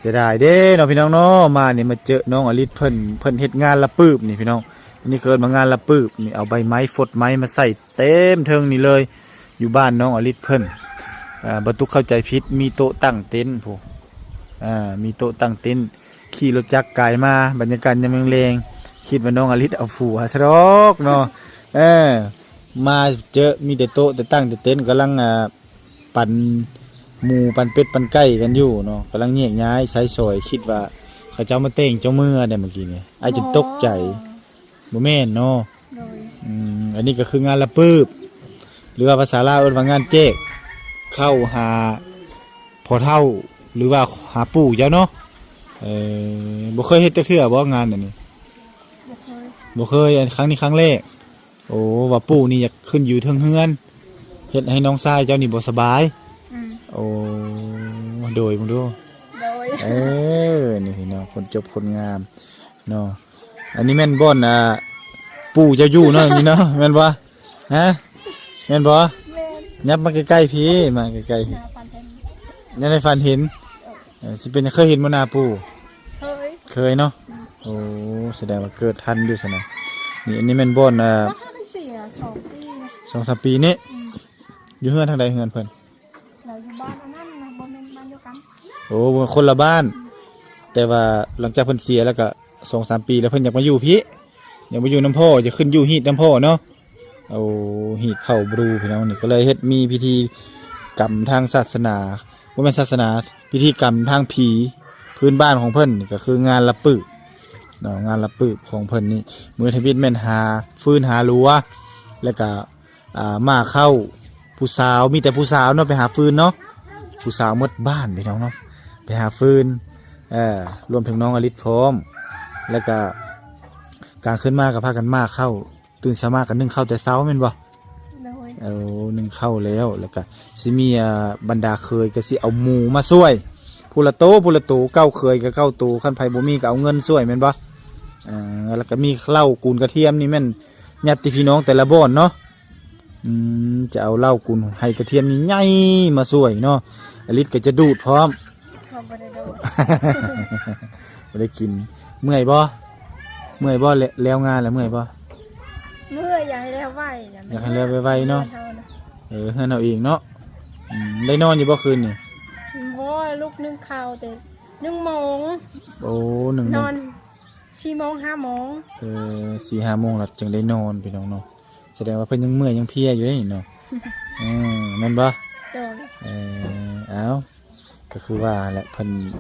ເສຍດາຍເດ້ເນາະພີ່ນ້ອງເນາະ ມານີ້ມາເຈີນ້ອງອະລິດເພິ່ນ ເພິ່ນເຮັດງານລະປຶບນີ້ພີ່ນ້ອງ. ອັນນີ້ເອີ້ນວ່າງານລະປຶບນີ້ ເອົາໃບໄມ້ ຟົດໄມ້ມາໃສ່ເຕັມເທິງນີ້ເລີຍ. ຢູ່ບ້ານນ້ອງອະລິດເພິ່ນ ເອີ ບໍ່ຕຸກເຂົ້າໃຈຜິດ ມີໂຕະຕັ້ງເຕັນພຸ້ນ ເອີ ມີໂຕະຕັ້ງເຕັນ ຂີ່ລົດຈັກກາຍມາ ບັນຍາກາດຍາມແລງໆ ຄິດວ່ານ້ອງອະລິດເອົາຜົວຊະດອກເນາະ. ເອີ ມາເຈີມີແຕ່ໂຕະແຕ່ຕັ້ງແຕ່ເຕັນ ກຳລັງ ອ່າ ປັ່ນໝູ ປັ່ນເປັດ ປັ່ນໄກ່ກັນຢູ່ເນາະ ກຳລັງແຍກຍ້າຍໃຊ້ສອຍ ຄິດວ່າເຂົາເຈົ້າມາແຕ່ງເຈົ້າເມືອໄດ໋ ເມື່ອກີ້ນີ້ ອ້າຍຈົນຕົກໃຈ. ບໍ່ແມ່ນເນາະ. ໂດຍ ອືມ ອັນນີ້ກໍຄືງານລະປຶບ ຫຼືວ່າພາສາລາວເອີ້ນວ່າງານແຈກເຂົ້າຫາພໍ່ເຖົ້າ ຫຼືວ່າຫາປູ່ເຈົ້າເນາະ. ເອີ ບໍ່ເຄີຍເຮັດຈັກເທື່ອບໍ່ງານອັນນີ້? ບໍ່ເຄີຍ ບໍ່ເຄີຍ ອັນຄັ້ງນີ້ຄັ້ງແລກ. ໂອ້ ວ່າປູ່ນີ້ຢາກຂຶ້ນຢູ່ເທິງເຮືອນ ເຮັດໃຫ້ນ້ອງຊາຍເຈົ້ານີ້ບໍ່ສະບາຍ. ອືມ ໂອ້ ໂດຍ ເບິ່ງດູ. ໂດຍ ເອີ ນີ້ເນາະ ຄົນຈົບຄົນງາມເນາະ. ອັນນີ້ແມ່ນບ່ອນ ອ່າ ປູ່ເຈົ້າຢູ່ເນາະ ນີ້ເນາະ ແມ່ນບໍ່? ຮະ ແມ່ນບໍ່? ແມ່ນ ຍັບມາໃກ້ໆ ພີ້ ມາໃກ້ໆ ພີ້ ຍັງໄດ້ຝັນເຫັນ. ເອີ ຊິເປັນ ເຄີຍເຫັນບໍ່ໜ້າປູ່? ເຄີຍ ເຄີຍເນາະ. ອືມ ໂອ້ ສະແດງວ່າເກີດທັນຢູ່ຊັ້ນນະ. ນີ້ ອັນນີ້ແມ່ນບ່ອນ ອ່າ ເຮົາໄດ້ເສຍສອງປີ ສອງສາມປີນີ້. ອືມ ຢູ່ເຮືອນທາງໃດເຮືອນເພິ່ນ? ລາວຢູ່ບ້ານອັນນັ້ນນະ ບໍ່ແມ່ນບ້ານດຽວກັນ. ໂອ້ ຄົນລະບ້ານ. ອືມ ແຕ່ວ່າຫຼັງຈາກເພິ່ນເສຍແລ້ວກະສອງສາມປີແລ້ວ ເພິ່ນຢາກມາຢູ່ພີ້ ຢາກມາຢູ່ນຳພໍ່ ຢາກຂຶ້ນຢູ່ຮີດນຳພໍ່ເນາະ. ໂອ້ ຮີດເຜົ່າບຣູພີ່ນ້ອງ ນີ້ກໍເລີຍເຮັດມີພິທີກຳທາງສາສະໜາ ບໍ່ແມ່ນສາສະໜາ ພິທີກຳທາງຜີພື້ນບ້ານຂອງເພິ່ນ ກໍຄືງານລະປຶບເນາະ. ງານລະປຶບຂອງເພິ່ນນີ້ ມື້ທຳອິດແມ່ນຫາຟືນຫາຫຼົວ ແລ້ວກະ ອ່າ ໝ້າເຂົ້າ ຜູ້ສາວ ມີແຕ່ຜູ້ສາວເນາະ ໄປຫາຟືນເນາະ. ຜູ້ສາວໝົດບ້ານພີ່ນ້ອງເນາະ ໄປຫາຟືນ ເອີ ລວມເຖິງນ້ອງອະລິດພ້ອມ. ແລ້ວກະກາງຄືນມາກໍພາກັນໝ້າເຂົ້າ ຕື່ນເຊົ້າມາກໍໜຶ້ງເຂົ້າແຕ່ເຊົ້າແມ່ນບໍ່? ໂດຍ ເອີ ໜຶ້ງເຂົ້າແລ້ວ ແລ້ວກະຊິມີ ອ່າ ບັນດາເຂີຍກໍຊິເອົາໝູມາຊ່ວຍ ຜູ້ລະໂຕ ຜູ້ລະໂຕ ເກົ້າເຂີຍກໍເກົ້າໂຕ ຄັນໃຜບໍ່ມີກໍເອົາເງິນຊ່ວຍແມ່ນບໍ່? ເອີ ແລ້ວກໍມີເຫຼົ້າກູນກະທຽມນີ້ແມ່ນຍາດຕິພີ່ນ້ອງແຕ່ລະບ່ອນເນາະ. ອືມ ຈະເອົາເຫຼົ້າກຸນໄຫກະທຽມໃຫຍ່ໆມາຊ່ວຍເນາະ. ອາລິດກໍຈະດູດພ້ອມ. ເຂົາບໍ່ໄດ້ດູດ ບໍ່ໄດ້ກິນ. ເມື່ອຍບໍ່? ເມື່ອຍບໍ່? ແລ- ແລ້ວງານແລ້ວເມື່ອຍບໍ່? ເມື່ອຍ ຢາກໃຫ້ແລ້ວໄວນະ. ຢາກໃຫ້ແລ້ວໄວໆເນາະ. ເຮືອນເຮົານະ. ເອີ ເຮືອນເຮົາເອງເນາະ. ອືມ ໄດ້ນອນຢູ່ບໍ່ຄືນນີ້? ບໍ່ ລຸກໜຶ້ງເຂົ້າແຕ່ໜຶ່ງໂມງ. ໂອ້ ໜຶ່ງໂມງ ນອນ ສີ່ໂມງ ຫ້າໂມງ. ເອີ ສີ່ຫ້າໂມງແລ້ວຈຶ່ງໄດ້ນອນພີ່ນ້ອງເນາະ. ສະແດງວ່າເພິ່ນຍັງເມື່ອຍຍັງເພຍຢູ່ເດ້ນີ້ເນາະ. ເອີ ແມ່ນບໍ່? ໂດຍ. ເອີ ເອົ້າ ກໍຄືວ່າແຫຼະ ເພິ່ນ